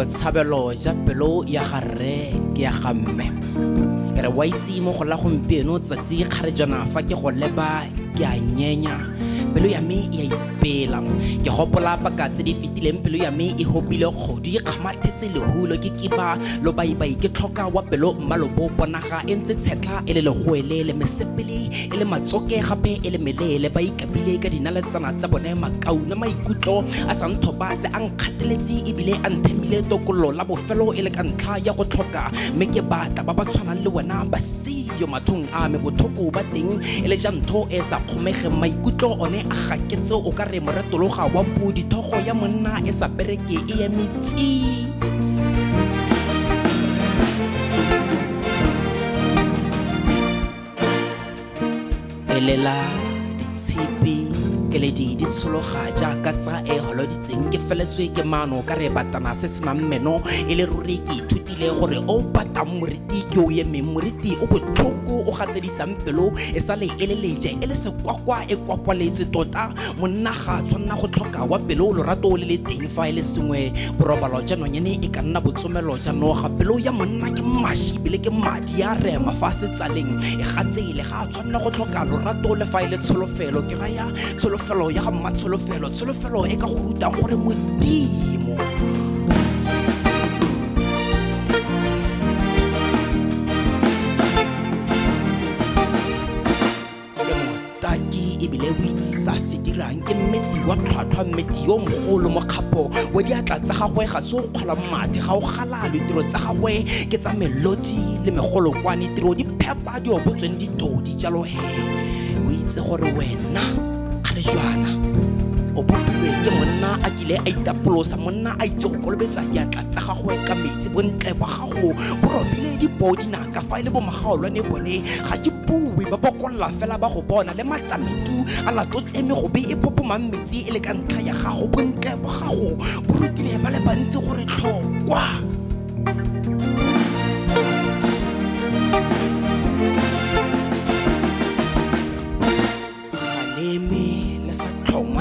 Botshabelo ja pelo ya ga rre ke ya ga mme. Ke re wa itse mo go la gompieno tsatsi kgarejana fa ke go leba ke a nyenya. Pelo ya me e a ipela. Ke gopola paka tse di fetileng pelo ya me e hopile kgodu e kgamathetse lehulo ke kiba lobaibai ke tlhoka wa pelo mmalobo ponaga e ntse tshetlha e le legoelele mesepele e le matsoke gape e le melele ba ikapile ka dinaletsana tsa bone makauna maikutlo a sa nthobatse a nkgateletse ebile a nthemile tokololo la bofelo e le ka ntlha ya go tlhoka mme ke batla ba ba tshwanang le wena ba seyo mathong a me botlhoko ba teng e le ja ntho e sa kgomegeng maikutlo one a gaketse o ka re moretologa wa podi thogo ya monna e sa bereke e eme tsi. Elela ditshipi keledi di tshologa jaaka tsa e holoditseng ke feletswe ke maano ka re batana se senang meno e le ruri ke ithutile gore o batang moriti ke o emeng moriti o botlhoko o gatsedisang pelo e sale e le leje e le sekwakwa e kwakwaletse tota monna ga tshwanna go tlhoka wa pelo lorato le le teng fa e le sengwe borobalo ja nonyane e ka nna botsomelo ja noga pelo ya monna ke mashi ebile ke madi a rema fa se tsaleng e gatsele ga tshwanna go tlhoka lorato le fa e le tsholofelo ke raya tsholofelo ya ga mmatsholofelo tsholofelo e ka go rutang gore modimo ke motaki ebile o itse sa se dirang ke mmeti wa tlhwatlhwa mmeti yo mogolo mokgapo wa diatla tsa gagwe ga se o kgola mathe ga o galale tiro tsa gagwe ke tsa melodi le megolokwane tiro di phepa di obotsweng ditodi jalo he o itse gore wena jwana o bopilwe ke monna a kile a itapolosa monna a itse go kolobetsa diatla tsa gagwe ka metsi bontle ba gago bo robile dipoo dinaka fa e le bomagaolwane bone ga ke bue ba bokolla fela ba go bona le matsametu a latotse megobe e phopomang metsi e le ka ntlha ya gago bontle ba gago bo rutile ba le bantsi gore tlhokwa.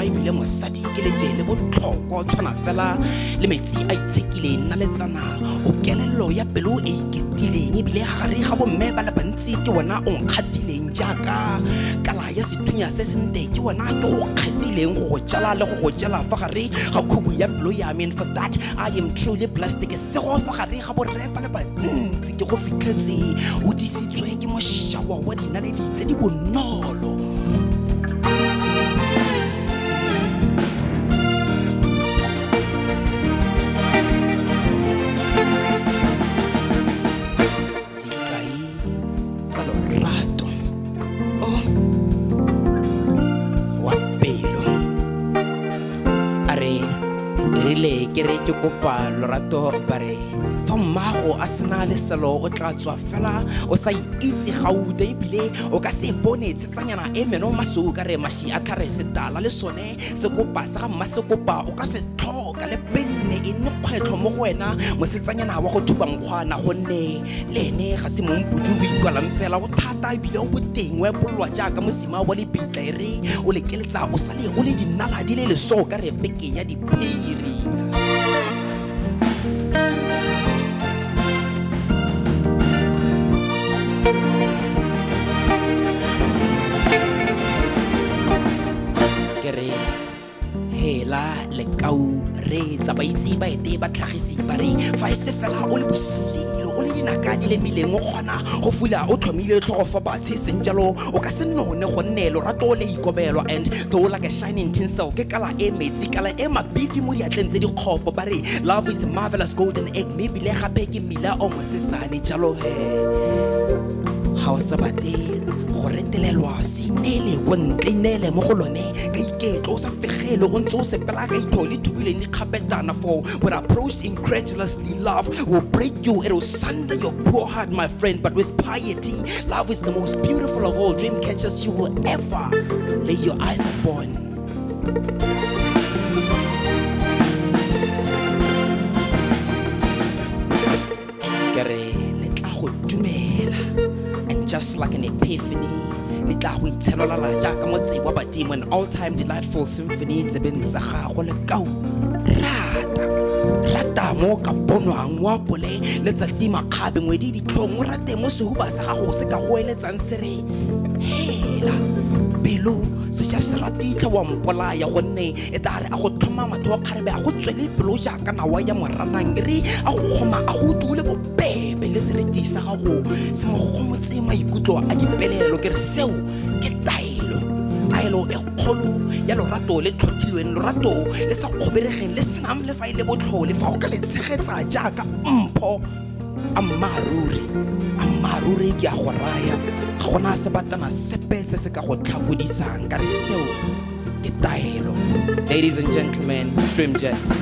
Ebile mosadi ke leje le botlhokwa tshwana fela le metsi a itshekileng nna letsana o kelello ya pelo e iketileng ebile gare ga bomme ba le bantsi ke wena o nkgatileng jaaka kala ya sethunya se sente ke wena ke go kgatileng go go jala le go go jala fa gare ga khubu ya pelo ya me. And for that I am truly blessed. Ke sego fa gare ga borre ba le bantsi ke go fitlhetse o disitswe ke mošawa wa dinaledi tse di bonolo. Ke re ke kopa lorato ba re fa mmago a sena leselo o tla tswa fela o sa itse gauta ebile o ka se bone tshetsanyana e meno masou ka re mashi a tlhare setala le sone sekopa sa ga mmasekopa o ka se tlhoka le penne e nne kgwetlho mo go wena mosetsanyana wa go thuba nkgwana gonne le ene ga se mompodi o ikwalang fela o thata ebile o boteng o epololwa jaaka mosima wa lebitla e re o lekeletsa o sale o le dinala di le leso ka re peke ya diphiri. Ke re hela lekau re tsa baitse ba ete ba tlhagisi ba re fa e se fela o le bosilo o le dinaka di lemileng o kgona go fula o tlhomile tlhogo fa batshe seng jalo o ka se none gonne lorato le ikobelwa. And though like a shining tinsel ke kala e metsi kala e mabifi mo diatleng tse dikgopo ba re love is a marvelous golden egg mme ebile gape ke mmila o mosesane jalo he ga o sa batle go retelelwa se ineele ko ntle ineele mo go lone ka iketlo o sa fegele o ntse o sepela ka itho le thubileng dikgapetana for when approached incredulously love will break you, it will sunder your poor heart my friend, but with piety love is the most beautiful of all dream catchers you will ever lay your eyes upon. Ke re le tla go dumela and just like an epiphany le tla go itshelolala jaaka motse wa badimo an all-time delightful symphony tsebeng tsa gago lekau rata. Rata mo ka bonwang wa pole letsatsi makgabe ngwedi ditlhong, o rate mo sehuba sa gago se ka go eletsang se re hela pelo seja se ratitlha wa mpolaya, gonne e tla re a go tlhoma matho a kgarebe a go tswele pelo jaaka nawa ya moranang, e re a go kgoma a go dule bobebe le sereti sa gago se mo gomotse maikutlo a dipelelo. Ke re seo ke taelo, taelo e kgolo ya lorato le tlhotlhilweng, lorato le sa kgoberegeng le senang le fa e le botlhole, fa o ka le tshegetsa jaaka mpho. Ammaaruri, ammaaruri ke a go raya, ga gona sebatana sepe se se ka go tlhakodisang, ka re seo ke taelo. Ladies and gentlemen, Stream Jets.